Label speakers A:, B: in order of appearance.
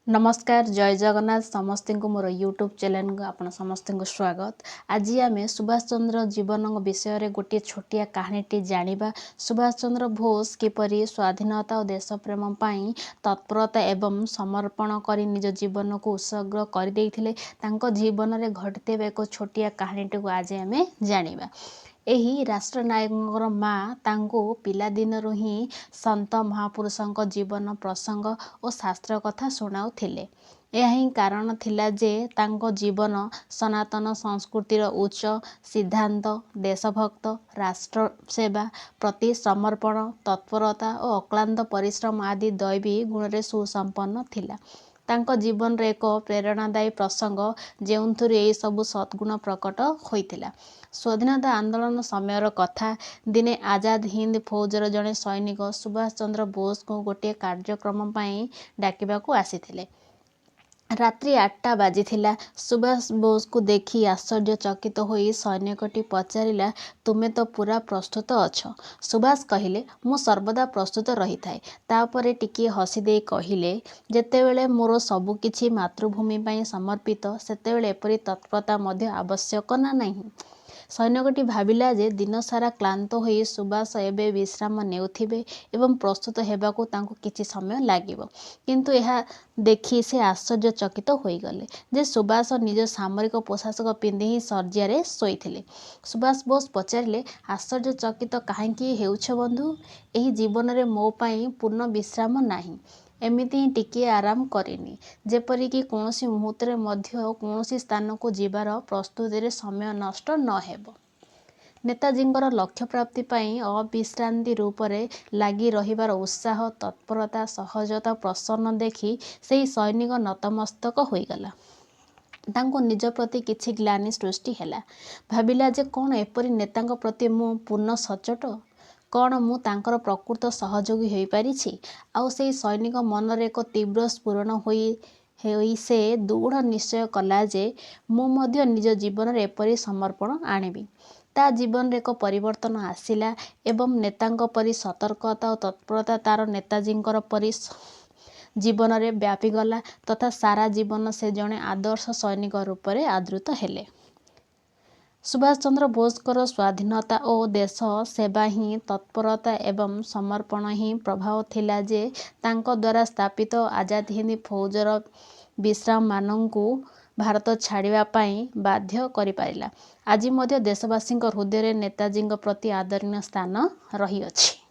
A: ନମସ୍କାର, ଜୟ ଜଗନ୍ନାଥ। ସମସ୍ତଙ୍କୁ ମୋର ୟୁଟ୍ୟୁବ୍ ଚ୍ୟାନେଲକୁ ଆପଣ ସମସ୍ତଙ୍କୁ ସ୍ୱାଗତ। ଆଜି ଆମେ ସୁଭାଷ ଚନ୍ଦ୍ର ଜୀବନଙ୍କ ବିଷୟରେ ଗୋଟିଏ ଛୋଟିଆ କାହାଣୀଟି ଜାଣିବା। ସୁଭାଷ ଚନ୍ଦ୍ର ବୋଷ କିପରି ସ୍ୱାଧୀନତା ଓ ଦେଶପ୍ରେମ ପାଇଁ ତତ୍ପରତା ଏବଂ ସମର୍ପଣ କରି ନିଜ ଜୀବନକୁ ଉତ୍ସର୍ଗ କରିଦେଇଥିଲେ, ତାଙ୍କ ଜୀବନରେ ଘଟିଥିବା ଏକ ଛୋଟିଆ କାହାଣୀଟିକୁ ଆଜି ଆମେ ଜାଣିବା। ଏହି ରାଷ୍ଟ୍ରନାୟକଙ୍କର ମା ତାଙ୍କୁ ପିଲାଦିନରୁ ହିଁ ସନ୍ଥ ମହାପୁରୁଷଙ୍କ ଜୀବନ ପ୍ରସଙ୍ଗ ଓ ଶାସ୍ତ୍ର କଥା ଶୁଣାଉଥିଲେ। ଏହା ହିଁ କାରଣ ଥିଲା ଯେ ତାଙ୍କ ଜୀବନ ସନାତନ ସଂସ୍କୃତିର ଉଚ୍ଚ ସିଦ୍ଧାନ୍ତ, ଦେଶଭକ୍ତ, ରାଷ୍ଟ୍ରସେବା ପ୍ରତି ସମର୍ପଣ, ତତ୍ପରତା ଓ ଅକ୍ଳାନ୍ତ ପରିଶ୍ରମ ଆଦି ଦୈବୀ ଗୁଣରେ ସୁସମ୍ପନ୍ନ ଥିଲା। ତାଙ୍କ ଜୀବନରେ ଏକ ପ୍ରେରଣାଦାୟୀ ପ୍ରସଙ୍ଗ, ଯେଉଁଥିରୁ ଏହିସବୁ ସଦ୍ଗୁଣ ପ୍ରକଟ ହୋଇଥିଲା। ସ୍ୱାଧୀନତା ଆନ୍ଦୋଳନ ସମୟର କଥା। ଦିନେ ଆଜାଦ ହିନ୍ଦ ଫୌଜର ଜଣେ ସୈନିକ ସୁଭାଷ ଚନ୍ଦ୍ର ବୋଷଙ୍କୁ ଗୋଟିଏ କାର୍ଯ୍ୟକ୍ରମ ପାଇଁ ଡାକିବାକୁ ଆସିଥିଲେ। ରାତ୍ରି 8ଟା ବାଜିଥିଲା। ସୁଭାଷ ବୋଷଙ୍କୁ ଦେଖି ଆଶ୍ଚର୍ଯ୍ୟଚକିତ ହୋଇ ସୈନିକଟି ପଚାରିଲା, "ତୁମେ ତ ପୂରା ପ୍ରସ୍ତୁତ ଅଛ।" ସୁଭାଷ କହିଲେ, "ମୁଁ ସର୍ବଦା ପ୍ରସ୍ତୁତ ରହିଥାଏ।" ତା'ପରେ ଟିକିଏ ହସିଦେଇ କହିଲେ, "ଯେତେବେଳେ ମୋର ସବୁକିଛି ମାତୃଭୂମି ପାଇଁ ସମର୍ପିତ, ସେତେବେଳେ ଏପରି ତତ୍ପରତା ମଧ୍ୟ ଆବଶ୍ୟକ ନା ନାହିଁ?" ସୈନିକଟି ଭାବିଲା ଯେ ଦିନସାରା କ୍ଳାନ୍ତ ହୋଇ ସୁଭାଷ ଏବେ ବିଶ୍ରାମ ନେଉଥିବେ ଏବଂ ପ୍ରସ୍ତୁତ ହେବାକୁ ତାଙ୍କୁ କିଛି ସମୟ ଲାଗିବ। କିନ୍ତୁ ଏହା ଦେଖି ସେ ଆଶ୍ଚର୍ଯ୍ୟଚକିତ ହୋଇଗଲେ ଯେ ସୁଭାଷ ନିଜ ସାମରିକ ପୋଷାକ ପିନ୍ଧି ହିଁ ଶଯ୍ୟାରେ ଶୋଇଥିଲେ। ସୁଭାଷ ବୋଷ ପଚାରିଲେ, "ଆଶ୍ଚର୍ଯ୍ୟଚକିତ କାହିଁକି ହେଉଛ ବନ୍ଧୁ? ଏହି ଜୀବନରେ ମୋ ପାଇଁ ପୂର୍ଣ୍ଣ ବିଶ୍ରାମ ନାହିଁ। ଏମିତି ହିଁ ଟିକିଏ ଆରାମ କରିନିଏ, ଯେପରିକି କୌଣସି ମୁହୂର୍ତ୍ତରେ ମଧ୍ୟ କୌଣସି ସ୍ଥାନକୁ ଯିବାର ପ୍ରସ୍ତୁତିରେ ସମୟ ନଷ୍ଟ ନ ହେବ।" ନେତାଜୀଙ୍କର ଲକ୍ଷ୍ୟପ୍ରାପ୍ତି ପାଇଁ ଅବିଶ୍ରାନ୍ତି ରୂପରେ ଲାଗି ରହିବାର ଉତ୍ସାହ, ତତ୍ପରତା, ସହଜତା, ପ୍ରସନ୍ନ ଦେଖି ସେହି ସୈନିକ ନତମସ୍ତକ ହୋଇଗଲା। ତାଙ୍କୁ ନିଜ ପ୍ରତି କିଛି ଗ୍ଳାନି ସୃଷ୍ଟି ହେଲା। ଭାବିଲା ଯେ କ'ଣ ଏପରି ନେତାଙ୍କ ପ୍ରତି ମୁଁ ପୂର୍ଣ୍ଣ ସଚ୍ଚୋଟ? କ'ଣ ମୁଁ ତାଙ୍କର ପ୍ରକୃତ ସହଯୋଗୀ ହୋଇପାରିଛି? ଆଉ ସେହି ସୈନିକ ମନରେ ଏକ ତୀବ୍ର ସ୍ଫୁରଣ ହୋଇ ହୋଇ ସେ ଦୃଢ଼ ନିଶ୍ଚୟ କଲା ଯେ ମୁଁ ମଧ୍ୟ ନିଜ ଜୀବନରେ ଏପରି ସମର୍ପଣ ଆଣିବି। ତା' ଜୀବନରେ ଏକ ପରିବର୍ତ୍ତନ ଆସିଲା ଏବଂ ନେତାଙ୍କ ପରି ସତର୍କତା ଓ ତତ୍ପରତା ତା'ର ନେତାଜୀଙ୍କର ପରି ଜୀବନରେ ବ୍ୟାପିଗଲା ତଥା ସାରା ଜୀବନ ସେ ଜଣେ ଆଦର୍ଶ ସୈନିକ ରୂପରେ ଆଦୃତ ହେଲେ। ସୁଭାଷ ଚନ୍ଦ୍ର ବୋଷଙ୍କର ସ୍ୱାଧୀନତା ଓ ଦେଶ ସେବା ହିଁ ତତ୍ପରତା ଏବଂ ସମର୍ପଣ ହିଁ ପ୍ରଭାବ ଥିଲା ଯେ ତାଙ୍କ ଦ୍ୱାରା ସ୍ଥାପିତ ଆଜାଦ ହିନ୍ଦ ଫୌଜର ବିଶ୍ରାମମାନଙ୍କୁ ଭାରତ ଛାଡ଼ିବା ପାଇଁ ବାଧ୍ୟ କରିପାରିଲା। ଆଜି ମଧ୍ୟ ଦେଶବାସୀଙ୍କ ହୃଦୟରେ ନେତାଜୀଙ୍କ ପ୍ରତି ଆଦରଣୀୟ ସ୍ଥାନ ରହିଅଛି।